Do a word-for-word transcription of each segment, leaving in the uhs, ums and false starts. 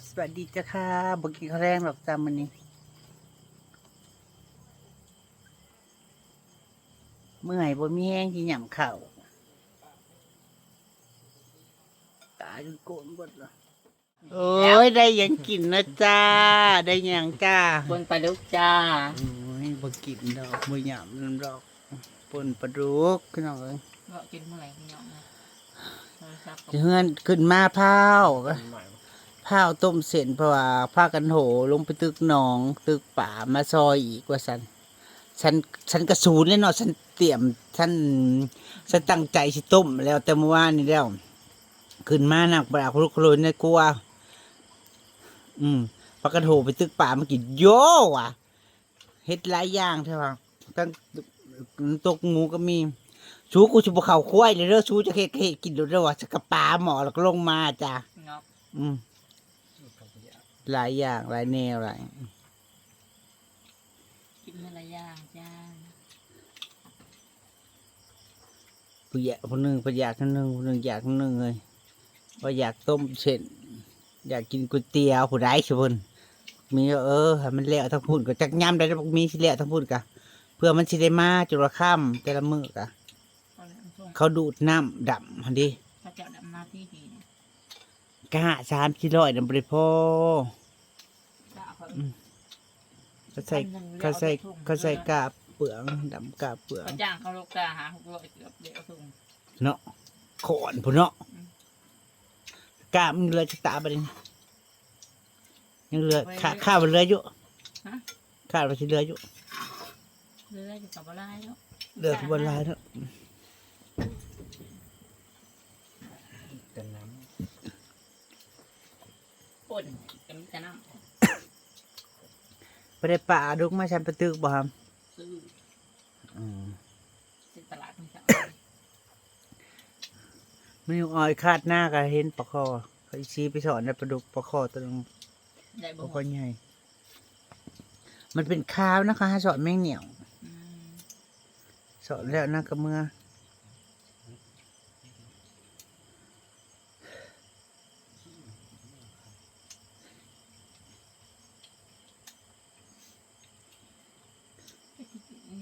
สวัสดีจ้ะค่ะ บ่กินข้าวแลงดอกจ้ามื้อนี้ เมื่อย บ่มีแฮงสิหยำข้าว ตาจนโกนเบิดละ โอ้ย ได้หยังกินนะจ้า ได้หยังจ้า ป่นปลาดุกจ้า โอ้ย บ่กินดอก บ่หยำนำดอก ป่นปลาดุก พี่น้องเอ้ย เนาะ จนเมื่อยพี่น้องนะ โทรศัพท์ก็ เฮือนขึ้นมาพาว พาวต้มเส้น เพราะว่าพากันโหลงไปตึกหนอง ตึกป่ามาซอยอีกว่าซั่น ฉัน ฉันกะสูนเลยเนาะ ฉันเตรียม ฉัน ฉันตั้งใจสิต้มแล้วแต่เมื่อวานนี้แล้ว ขึ้นมานักปลาคลุกคลุนในครัว อืม พากันโหไปตึกป่ามากิน โย่ว่ะ เฮ็ดหลายอย่างแท้ว่ะ ตั้งตกหมูก็มี สู กูสิบ่เข้าครัวเลยเด้อ สูจะเฮ็ด เฮ็ดกินโลดเด้อว่ะ ฉันกะปาหม้อแล้วก็ลงมาจ้ะ เนาะ อืม หลายอย่าง หลายแนว หลาย กินมื้อละอย่างจ้า ผู้ใหญ่ผู้หนึ่งเพิ่นอยากอันหนึ่ง ผู้หนึ่งอยากอันหนึ่งเลย ว่าอยากต้มเส้น อยากกินก๋วยเตี๋ยว ผู้ใดสิเพิ่น มี เออ ให้มันแล้วทั้งพุ้น ก็จักยามใดแล้วมีสิแล้วทั้งพุ้นกะ เพื่อมันสิได้มาจนว่าค่ำแต่ละมื้อกะ เขาดูดน้ำดำหั่นเด้ เขาเจ้าดำนาที่ดีนะ กะ สามสี่ร้อยน่ะบ่ได้พอ กะเขา อืม เขาใส่ พันหนึ่ง เขาใส่ เอาไปส่ง เขาใส่กาบเปลือง ดำกาบเปลือง เขาจ้างเขาโลกาหาหกร้อยเกือบเดียวส่ง เนาะ ขอนพุ้นเนาะ อืม กาบมันเหลือจักตาบัดนี้ ยังเหลือ ไว้ ขาด ขาดมันเหลืออยู่ ฮะ ขาดมันสิเหลืออยู่ เหลืออยู่กับบ่หลายเนาะ เหลือกับบ่หลายเนาะ แต่น้ำ ป่น ก็มีแต่น้ำ บ่ได้ปลาดุกมาฉันไปตึกบ่ครับ ซื้อ อืม ซื้อตลาดมันจะเอา มันยังออยคาดหน้าก็เห็นปลาคอ เขาอีซีไปสอนได้ปลาดุกปลาคอตัวนึง ได้บ่ ปลาคอใหญ่ มันเป็นคาวนะคะ สอนแมงเหนียว อืม สอนแล้วนะกับเมือ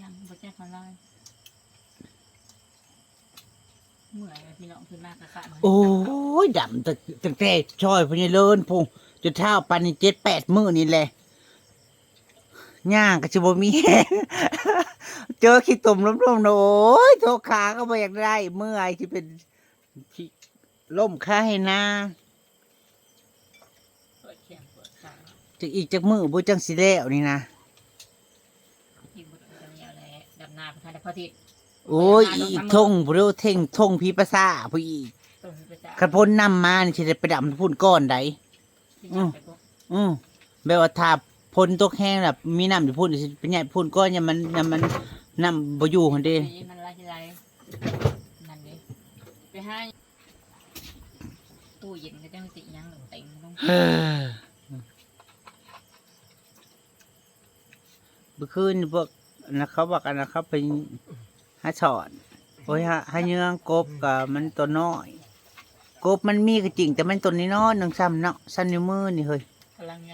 ยังบ่แจ้งเขาเลย เมื่อยเลยพี่น้อง ขึ้นมากะขะมัน โอ้ย ดำตั้ง ตั้งแต่ซอยพญาเลินพุ้น จนเท้าปานนี้เจ็ดแปดมื้อนี่แหละ ย่างก็สิบ่มีแฮง เจอขี้ตมล้มๆนะ โอ้ย โทษขาก็บ่อยากได้ เมื่อยสิเป็น สิล้มคาให้นา ปวดแขนปวดขา จักอีกจักมื้อบ่จังสิแล้วนี่นะ อีกบ่ถึงจะแล้วแหละ ดำนาบ่ทันได้พอทิศ โอ้ย อีกทงพุ้นเด้อ เท่งทงผีปะซ่าพุ้นอีก ต้องมีประจา คันพ้นน้ำมานี่สิได้ไปดำพุ้นก่อนใด สิอยากไปบ่ อืม แบบว่าถ้าพ้นตกแฮงน่ะ มีน้ำอยู่พุ้น สิไปใหญ่พุ้นก่อน ยามมัน ยามมันน้ำบ่อยู่หั่นเด้ นี่มันหลายสิหลาย นั่นเด้ ไปหา ตู้เย็นก็จังสิยังเต็มลง เฮ้อ เมื่อคืนพวกอันนั้นเขาบอกอันนั้นเขาไปหาสอน โอ้ย หา หาเยื้องกบกับมันตัวน้อย กบมันมีก็จริง แต่มันตัวน้อยๆ หนึ่งซ้ำเนาะ ซ้ำนิ้วมือนี่เฮ้ย กำลังไง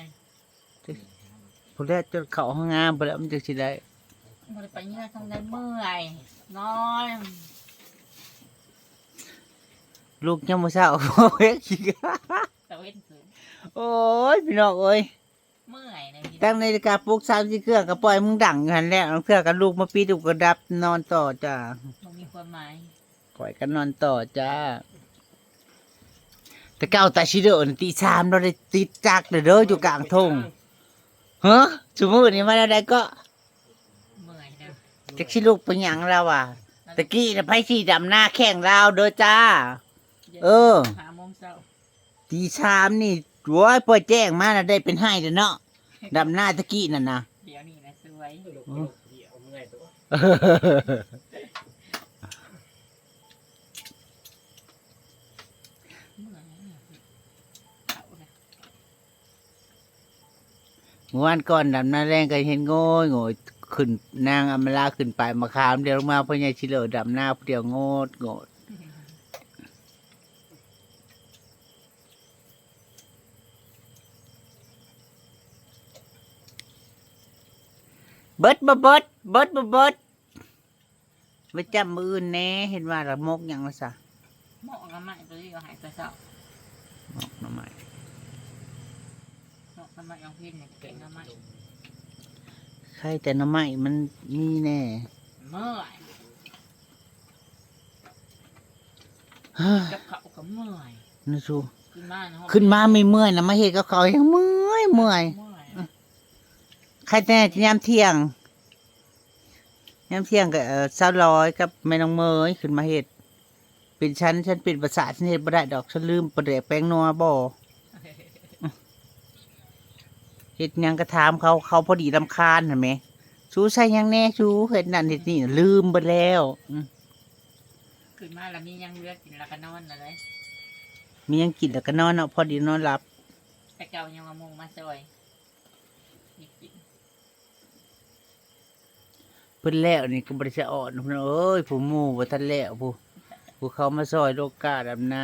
พุ้นแหละจนเข้าห้องน้ำพุ้นแหละมันจังสิได้ บ่ได้ไปเยื้องทางใด เมื่อย นอน ลูกยังบ่เช้า เฮ็ดขี้ ตะเวนสูง โอ้ย พี่น้องเอ้ย เมื่อยนะพี่ ตั้งนาฬิกาปลุกสามสี่เครื่องก็ปล่อยมึงดังอยู่หั่นแหละ ลางเทื่อก็ลูกมาปิด ลูกก็ดับ นอนต่อจ้า บ่มีความหมาย ข้อยก็นอนต่อจ้า แต่เก่าตาชิเดอร์น่ะตีสามเราได้ติดจักรเด้อ อยู่กลางทง ฮะ ซุมื้อนี้มาแนวใดก็ เมื่อยเด้อ จักสิลุกไปหยังลาวว่ะ ตะกี้น่ะไผสิดำนาแข่งลาวเด้อจ้า เออ ห้าโมงเช้า ตีสามนี่ โอ้ย เปิดแจ้งมาน่ะได้เป็นไฮ่แล้วเนาะ ดำนาตะกี้นั่นนะ เดี๋ยวนี้นะสวย เดี๋ยวเมื่อยตัว เมื่อวานก่อนดำนาแรงก็เห็นโง่ยโง่ยขึ้น นางอำมาลาขึ้นไปมาขาม เดี๋ยวลงมาพ่อใหญ่ชิเลอดำนาผู้เดียวโงดโงด เ เบิดบ่เบิด เบิดบ่เบิด ไปจำมื้ออื่นแน่ เห็นว่าละมกหยังละซะ หมกหน่อไม้ตัวนี้ก็หายไปเช้า หมกหน่อไม้ หมกหน่อไม้ ลองพิมพ์เนี่ย แกงหน่อไม้ ใครแต่หน่อไม้มันมีแน่ เมื่อย กับเขาวก็เมื่อย นะสู ขึ้นมานะ ขึ้นมาไม่เมื่อยนะ มาเฮ็ดกับเขาวยังเมื่อยเมื่อย เมื่อย ใครแต่ยามเที่ยง ยามเที่ยงก็ เอ่อ สาวร้อยกับแม่น้องเมยขึ้นมาเฮ็ด เป็นฉัน ฉันเป็นประสาท ฉันเฮ็ดบ่ได้ดอก ฉันลืมปลาแดกแป้งนัวบ่ เฮ็ดหยังก็ถามเขา เขาพอดีรำคาญหั่นแหม สูใส่หยังแน่ สูเฮ็ดนั่นเฮ็ดนี่ ลืมเบิดแล้ว อืม ขึ้นมาแล้วมีหยังเหลือกินแล้วก็นอนแล้วเด้ มีหยังกินแล้วก็นอนเนาะ พอดีนอนหลับ แต่เก่ายังเอาหมู่มาซอย นี่กิน เพิ่นแล้วนี่ก็บ่ได้สะออน พี่น้องเอ้ย ผู้หมู่บ่ทันแล้ว ผู้ ผู้เขามาซอยโลกาดำนา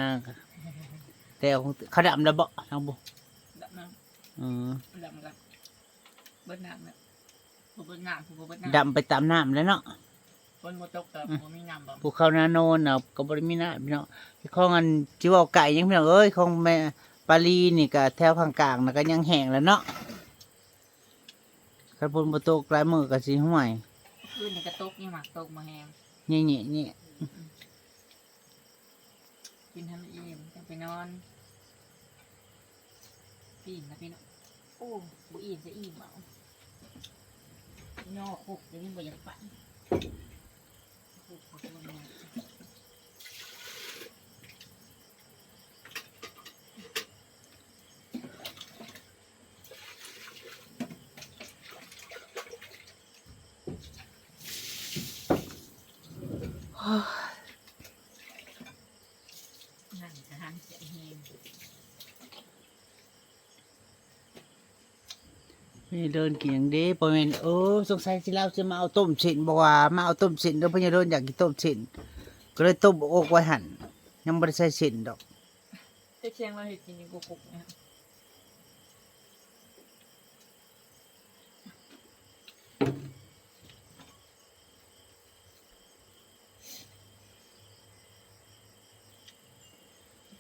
แต่ของเขาดำแล้วบ่ ทางบ่ ดำน้ำ เออ ดำกัน เบิดน้ำแล้ว ผู้เบิดน้ำ ผู้บ่เบิดน้ำ ดำไปตามน้ำแล้วเนาะ ฝนบ่ตกก็ อืม บ่มีน้ำบ่ ผู้เขานาโนนน่ะ ก็บ่ได้มีน้ำพี่น้อง ของอันที่เว้าไก่ยังพี่น้องเอ้ย ของแม่ปาลีนี่ก็แถวข้างกลางน่ะก็ยังแห้งแล้วเนาะ คันฝนบ่ตกหลายมื้อก็สิห่วย คืนนี้ก็ตก ยังหมากตกมาแฮง นี่ๆๆ กินให้มันอิ่ม จังไปนอน อิ่มนะพี่น้อง โอ้ บ่อิ่มจะอิ่มเอา นอกคุกเดี๋ยวนี้บ่อยากไป คุกขอโทษนะ นั่งจะหันใจแฮง พญาเดินกินหยังเด้ บ่แม่น เออ สงสัยสิลาวสิมาเอาต้มเส้น บอกว่ามาเอาต้มเส้นเด้อ พญาเดินอยากกินต้มเส้น ก็เลยต้มอกไว้หั่น ยังบ่ได้ใส่เส้นดอก แต่เชียงเราเฮ็ดกินอยู่กุกกุกเนี่ย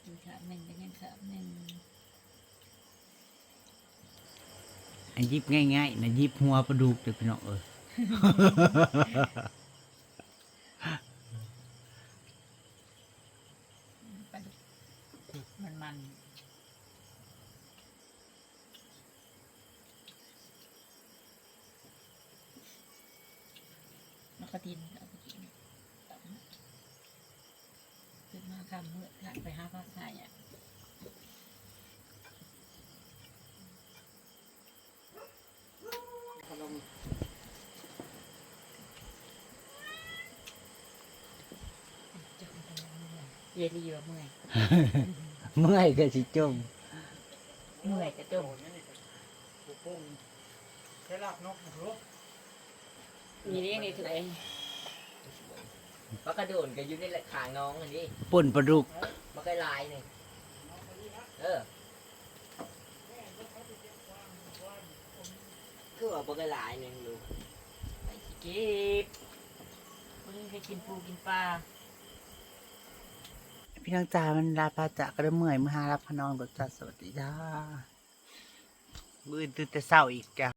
กินขาบหนึ่งก็ยังขาบหนึ่ง อันหยิบง่ายๆนะ หยิบหัวปลาดุกเด้อพี่น้องเอ้ย ปลาดุกมันๆ แล้วก็ดินเอาไปกิน ตื่นมาค่ำมืด หลังไปหาผักหาหยัง เยลีว่าเมื่อย เมื่อยก็สิจม เมื่อยก็จม ใช้ลาบนกมาดู นี่นี่นี่ถือเอง ปลากระโดนก็อยู่ในขางน้องอันนี้ ป่นปลาดุก มันก็ลายนี่ เออ คือว่ามันก็ลายหนึ่งอยู่ ไปสิเก็บ วันนี้ไปกินปูกินปลา พี่น้องจ๋า มันลาพาจากก็ได้เมื่อย มื้อหารับพานอนก่อนจ้า สวัสดีจ้า มื้ออื่นตื่นแต่เช้าอีกจ้า